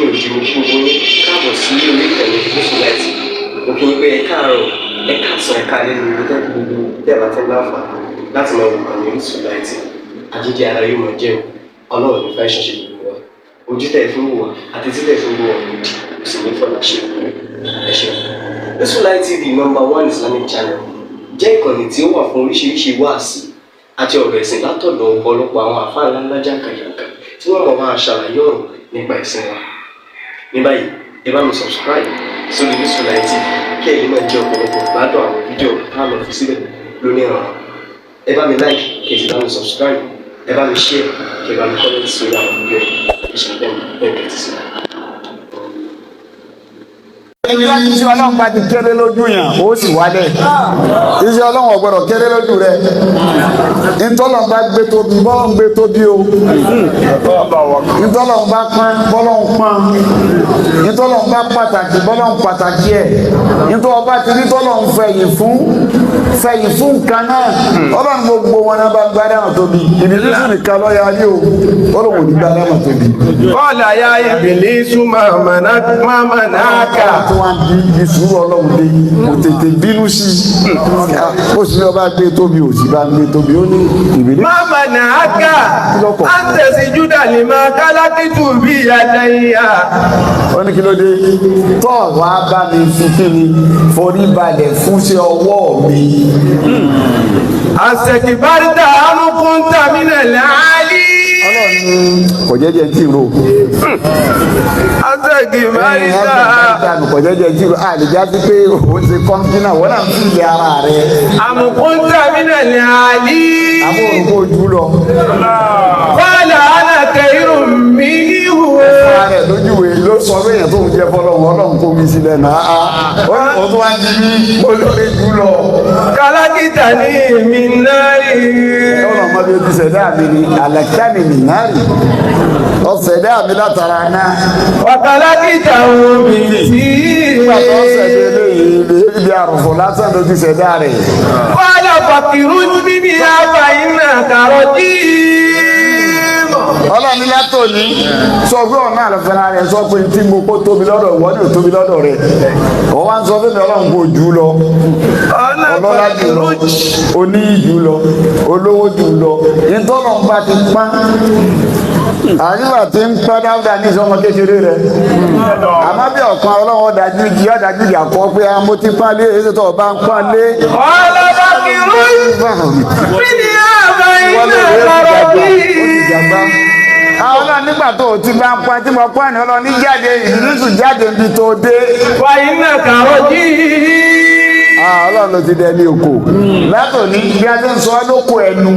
Lẹ́yìn òdì, mo kí gbogbo yín káàbọ̀ sí orí ìkànnì Orísun Light. Mo kí yín pé ẹ káàárọ̀, ẹ káàsán, ẹ káalẹ́ ní gbogbo gbogbo tẹ́ ẹ bá ti ń láǹfààní láti máa wò ìkànnì Orísun Light. Àjíjẹ ara yóò máa jẹun. Ọlọ́run ní fẹ́ ṣẹṣẹ gbogbo wa. Ojú tẹ̀ fún wò wá àti títẹ̀ fún wò wá òdì kò sì ní fọlá ṣe. Ẹ ṣeun. Orísun Light TV, number one Islamic channel, jẹ́ ìkànnì tí ó wà fún oríṣiríṣi wáàsí àti ọ̀rọ̀ ẹ̀sìn látọ̀dọ̀ ọ̀pọ̀lọpọ̀ àwọn àfáà ńláńlá jàǹkàjàǹkà tí wọ́n mọ̀ máa ṣàlàyé ọ̀rọ̀ nípa ẹ̀sìn wa. Ní báyìí, ẹ bá mi subscribe sórí Orísun Light TV kí ẹ̀yin náà jẹ́ ọ̀pọ̀lọpọ̀ gbádùn àwọn fídíò tá a lọ fi síbẹ̀ lónìí ọ̀rọ̀. Ẹ bá mi like, kí ẹ sì bá mi subscribe, ẹ bá mi share, kí ẹ bá mi comment sórí àwọn fídíò yìí. Ẹ ṣe bẹ́ẹ̀ bẹ́ẹ̀ tẹ́tí sí. Iṣẹ́ Ọlọ́run bá ti kéré lójú yàn, ó sì wálẹ̀. Iṣẹ́ Ọlọ́run ò gbọ́dọ̀ kéré lójú rẹ̀. Ntọ́lọ́run bá gbé tóbi, bọ́lọ́run gbé tóbi o. Ntọ́lọ́run bá pọ́n, bọ́lọ́run pọ́n. Ntọ́lọ́run bá pàtàkì, bọ́lọ́run pàtàkì ẹ̀. Ntọ́ bá ti rí tọ́lọ́run fẹ̀yìn fún nǹkan náà, Ọlọ́run gbogbo wọn náà bá gbádà wọn tóbi. Ìbílísù nìkan lọ́ọ́ rí o, Ọlọ́run ò ní gbádà wọn tóbi. قال يا إبليس ما منعك ما منعك Tí wọ́n di ibi sùúrù Ọlọ́run dé, kò tètè bínú sí i. Ó sì ní ọba gbé tóbi, ò sì bá gbé tóbi. Ó ní ìbílẹ̀. ما منعك أن تسجد لما خلقت بيدي؟ Ó ní kí ló dé tọ́ wá bá mi fi kí ni forí balẹ̀ fún sí ọwọ́ mi? أستكبرت أم كنت من العالين؟ Ọlọ́run ní kò jẹ́jẹ́ tí ro. أستكبرت Kò jẹ́jẹ́ tí ro àlejò sí pé òun ṣe kọ́ńtínà, wọ́n náà ń fi ilẹ̀ ara rẹ̀. أم كنت من العالين؟ Àbó òrùkó ojú lọ. قال أنا خير منه. Fúnra rẹ̀ lójúwe ló sọ pé èèyàn tó ń jẹ́ fọlọ́run, Ọlọ́run kó mi sílẹ̀ náà á. Ó ní òun tó wá ń di mí olórí jù lọ. خلقتني من نار. Ọlọ́run mọ́ bí o ti ṣẹ̀dá mi ni àlàkíyàmì mi náà rì. Ó ṣẹ̀dá mi látara náà. وخلقته من Nígbà tó ń ṣẹ̀dá طين. eléyìí, ibi àrùfọ̀ lásán ló ti ṣẹ̀dá rẹ̀. قال فاخرج منها فإنك رجيم. Ọlọ́run ní látòní sọ pé ọ̀nà àlọ́fẹ́ra rẹ̀ sọ pé tí mo kó tóbi lọ́dọ̀ ìwọ ní ò tóbi lọ́dọ̀ rẹ̀. Wọ́n wá ń sọ fún mi, Ọlọ́run kò jù ú lọ, ọlọ́lá jù lọ, oníyì jù lọ, olówó jù lọ. Ìtọ́nà bá ti pọ́n àyíwá tí ń pẹ́ dáúdà ní ìsọmọ kékeré rẹ̀, àmọ́ bí ọ̀kan Ọlọ́run ọ̀dájú ìjì ọ̀dájú ìjà kọ́ pé mo ti pọ́n lé èyí tó bá ń pọ́n lé. قال فاخرج منها فإنك رجيم. Àwọn náà nígbà tó o ti bá ń pọ́n tí mo pọ́n ní, Ọlọ́run ní jáde, ìdílùsù jáde níbi tó dé. فإنك رجيم. Ah, Ọlọ́run ló ti dẹni òkò látòní. Bí a ti ń sọ ọ́ lóko ẹnu,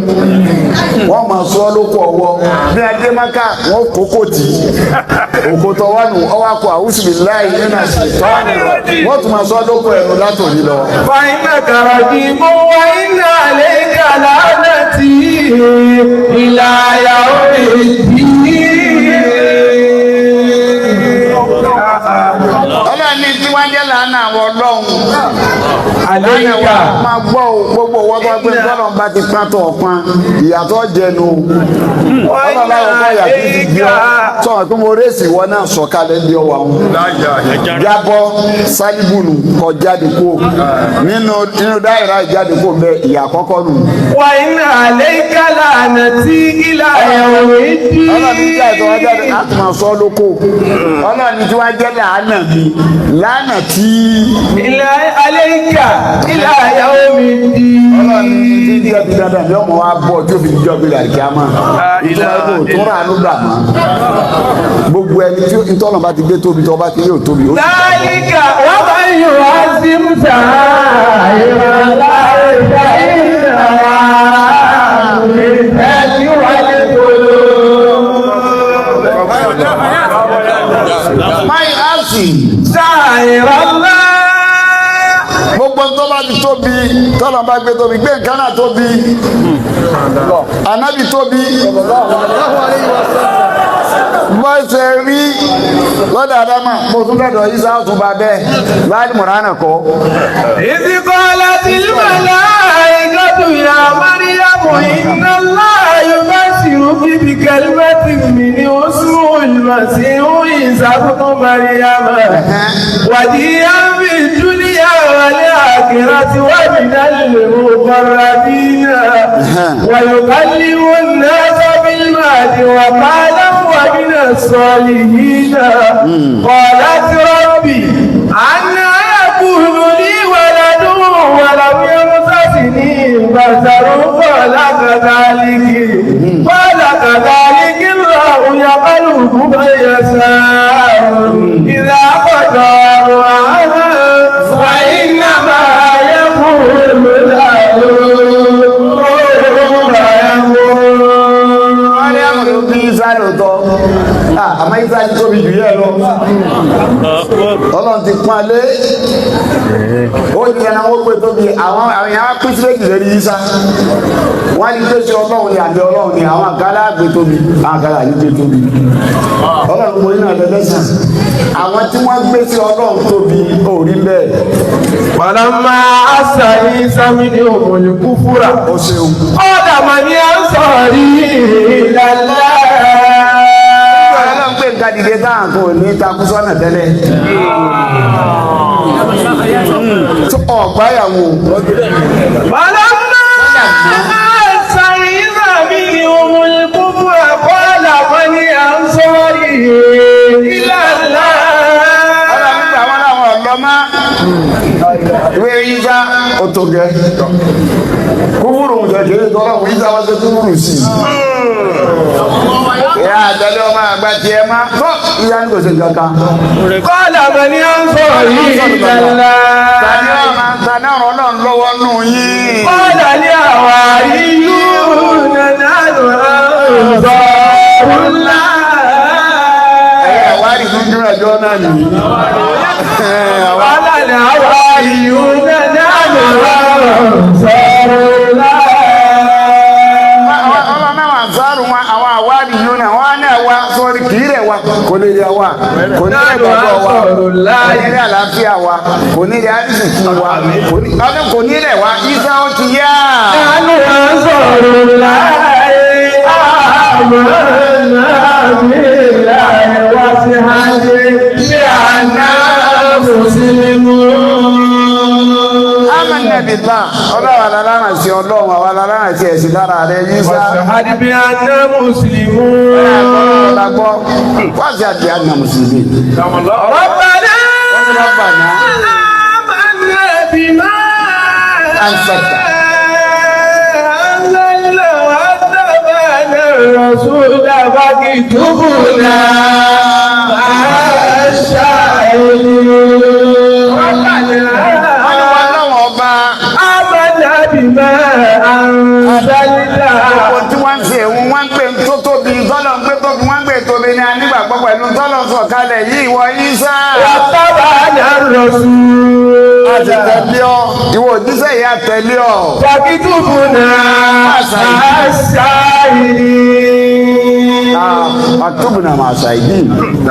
wọ́n máa sọ ọ́ lóko ọwọ́. Bí a dé Mákà, wọ́n kókò tì í òkò tọwọ́ nù ọwọ́ akọ àwùsùlì láì nínú àṣetọ́ni, wọ́n tún máa sọ ọ́ lóko ẹnu látòní lọ. فإنك رجيم وإن عليك لعنتي إلى يوم الدين. Ọlọ́run ní tí wọ́n jẹ́ làánà àwọn Ọlọ́run. عليك Máa gbọ́ o, gbogbo owó tó gbé tọ́lọ̀ bá ti pán tó ọ̀pán, ìyàtọ̀ jẹnu. Ọlọ́run láwọn kọ́ ìyà tí ti gbé ọ sọ̀rọ̀ pé mo rèsì ìwọ náà sọ̀kalẹ̀ ní ọwọ́ àwọn jábọ́ sálíbùnù kọ jáde kó nínú dáìrá ìjáde kó bẹ ìyà àkọ́kọ́ nù. وإن عليك لعنتي إلى يوم Ọlọ́run ní jáde tó wá jáde الدين. láti máa sọ lóko. Ọlọ́run ní tí wọ́n jẹ́ làánà mi, làánà tí إلى عليك إلى يوم الدين. Ọlọ́run ní tí díẹ̀ bí dandan ní ọmọ wa bọ̀ tí ó fi dijọ́ bí làríkí á máa ìtura kò tó rà ló gbà mọ́. Gbogbo ẹni tí ntọ́nà bá ti gbé tóbi, tó bá ti yóò tóbi ó sì ذلك ومن يعظم شعائر الله فإنها من تقوى القلوب. Máyì áàsì. شعائر الله. Gbogbo tó bá ti tóbi, tọ́nà bá gbé tóbi, gbé nǹkan náà tóbi, Ànábì tóbi. Bó ṣe rí lọ́dọ̀ Ádámà, mo tún dọ̀dọ̀ Isa, ó tún bá bẹ́ẹ̀ láti mọ̀ránà kọ́. إذ قالت الملائكة يا مريم إن الله يبشرك بكلمة منه اسمه المسيح عيسى ابن مريم وجيها في الدنيا والآخرة ومن المقربين ويكلم الناس بالمهد وقالا ومن الصالحين. قالت ربي أنى يكون لي ولد ولم يمسسني بشر؟ قال كذلك الله يخلق من يشاء، إذا قضى أمرا فإنما يقول له كن فيكون. Wọ́n ní àwọn ló bí Isa lóòótọ́. Ah, àmọ́ Isa ti tóbi jù yẹ́ lọ. Ọlọ́run ti pọ́n lé. Ó ní ẹran wọ́n gbé tóbi. Àwọn èèyàn á pín sí méjì lórí Isa. Wọ́n ní pé ṣe Ọlọ́run ni àbí Ọlọ́run ni. Àwọn àkàlà gbé tóbi, àwọn àkàlà ní gbé tóbi. Ọlọ́run mo nínú àtẹ́lẹ́sìn. Àwọn tí wọ́n gbé sí Ọlọ́run tóbi ò rí bẹ́ẹ̀. فلما أحس عيسى منهم الكفر Ó ṣeun. قال من أنصاري إلى الله؟ Ọlọ́run pé nǹkan dìde táwọn kò ní takú sọ́nà tẹ́lẹ̀. Tó ọ̀gbáyàwó. فلما أحس عيسى منهم الكفر قال من أنصاري إلى الله؟ Ọlọ́run gbà wọ́n láwọn ọ̀lọ́ má. Ìwé Yíṣá ó tó gẹ́. Kúfúrú ń jẹ́ kéré tọ́lá òun Yíṣá wọ́n ṣe kúfúrú sí i. Ìyá àtẹlẹ́ ọmọ àgbà tiẹ̀ má. Tó ìyá ní kò ṣe nǹkan kan. قال من أنصاري إلى الله؟ Tani ọ̀rọ̀ tani ọ̀rọ̀ náà lọ́wọ́ nù yín? قال الحواريون نحن أنصار الله. Ẹ̀yà ìwádìí tó ń dúró ẹjọ́ náà nìyí. قال الحواريون نحن أنصار الله. Ọlọ́run náà wà sáàrù wọn, àwọn àwádìí yìí náà wọ́n á náà wá sórí kì í rẹ̀ wá, kò lè yà wá, kò ní rẹ̀ gbàgbọ́ wa, kò ní rẹ̀ àlàáfíà wa, kò ní rẹ̀ àdìsíkì wa, kò ní ọdún, kò ní rẹ̀ wá. Isa ó ti yá. نحن أنصار الله آمنا بالله واشهد بأننا مسلمون. Amanna billah, ọlọ́run alára sí Ọlọ́run, àwọn alára sí ẹ̀sìn lára rẹ̀ Isa. واشهد بأننا مسلمون. Ọlọ́gbọ́ wọ́n sì àti àná mùsùlùmí. ربنا ربنا آمنا بما أنزلت. أنزلنا واتبعنا الرسول فاكتبنا مع الشاهدين. ربنا Wọ́n ní wọ́n lọ́wọ́ ọba. آمنا بما أنزلت. Gbogbo tí wọ́n ń ṣe òun, wọ́n ń pè ń tó tóbi, tọ́lọ̀ ń gbé tóbi, wọ́n ń gbé tóbi ní anígbàgbọ́ pẹ̀lú tọ́lọ̀ ń sọ̀kalẹ̀ yìí, ìwọ Isa. واتبعنا الرسول A ti tẹ̀lé ọ, ìwọ òjíṣẹ́ yìí á tẹ̀lé ọ. فاكتبنا مع الشاهدين. Àtúbùnà máa ṣàìdí.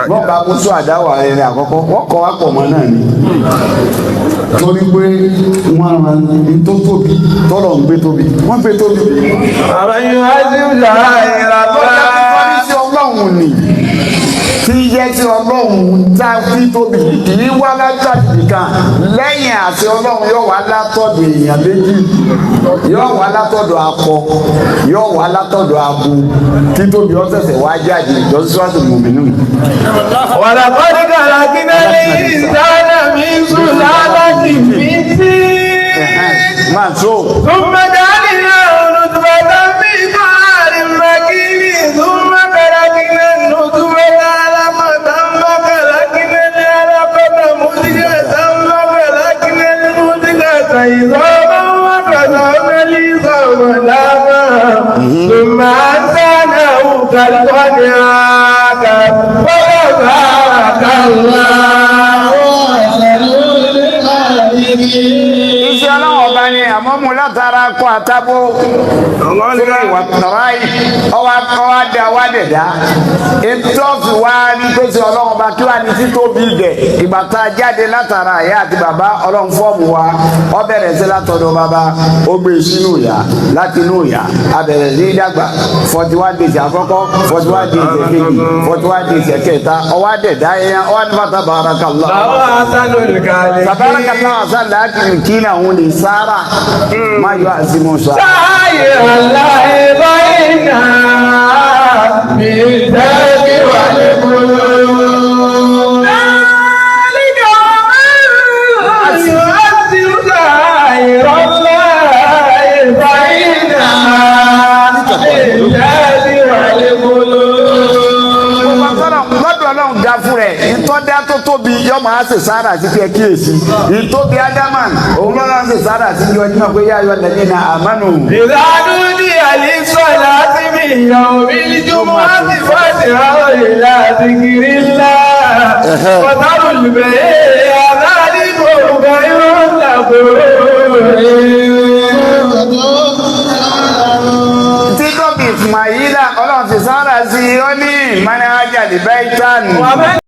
Wọ́n bá kó sún àdáwà rẹ̀ àkọ́kọ́, wọ́n kọ́ wá pọ̀ mọ́ náà ni. Torí pé wọ́n ran ní tó tóbi, tọ́lọ̀ ń gbé tóbi, wọ́n gbé tóbi. ومن يعظم شعائر Tọ́jà الله tí Ọlọ́run ni tí jẹ́ tí Ọlọ́run tá a fi tóbi yìí kì í wá látàdì nìkan. Lẹ́yìn àti Ọlọ́run yóò wá látọ̀dọ̀ èèyàn méjì, yóò wá látọ̀dọ̀ akọ, yóò wá látọ̀dọ̀ abo, tí tóbi ó ṣẹ̀ṣẹ̀ wá jáde lọ́síwájú mòmìnú. ولقد خلقنا الإنسان من سلالة من طين Máa tó. ثم جعلناه نطفة في قرار مكين ثم خلقنا النطفة علقة فخلقنا العلقة مضغة فخلقنا المضغة عظاما وكسونا العظام لحما ثم أنشأناه خلقا آخر فتبارك الله أحسن الخالقين. Iṣẹ́ Ọlọ́run ọba ni àmọ́ mu látara akọ àtàbó sórí ìwà tọ́ra yìí, ọwọ́ ọwọ́ adé ọwọ́ adẹ̀dá ètò wá ní pèsè Ọlọ́run ọba kí wàá ní títóbi ibẹ̀. Ìgbà tá a jáde látara ìyá àti bàbá, Ọlọ́run fọ́ọ̀mù wa, ó bẹ̀rẹ̀ sí látọ̀dọ̀ bàbá, ó gbé sínú ìyá, láti inú ìyá a bẹ̀rẹ̀ sí í dàgbà. 41 days àkọ́kọ́, 41 days ẹ̀kejì, 41 days ẹ̀kẹta, ọwọ́ àdẹ̀dá ẹ̀yán, ọwọ́ àdìbàtà barakallah. Báwo asanul khaliqin. Tabarakallah asala kìnnà òun ni sára má yọ àzìmọ̀ sára. Sáyé aláìbáyìnà bí tẹ́kí wà ní kúrò. Dálíkà yóò ti sáyé aláìbáyìnà bí tẹ́kí wà ní kúrò. Lọ́dọ̀ Ọlọ́run ga fún rẹ̀, ìtọ́dá tó tóbi yọ máa ṣe sára sí kí ẹ kíyèsí ìtóbi ádámà, òun lọ́la ń ṣe sára sí yọ ní ọgbẹ́ yá yọ lẹ́yìn náà àmánu. إذا نودي للصلاة من يوم الجمعة فاسعوا إلى ذكر الله وذروا البيع ذلكم خير لكم. Títóbi Ismaila, Ọlọ́run ṣe sára sí, ó ní ìmọ̀ni ajáde bẹ́ẹ̀ tán. ومن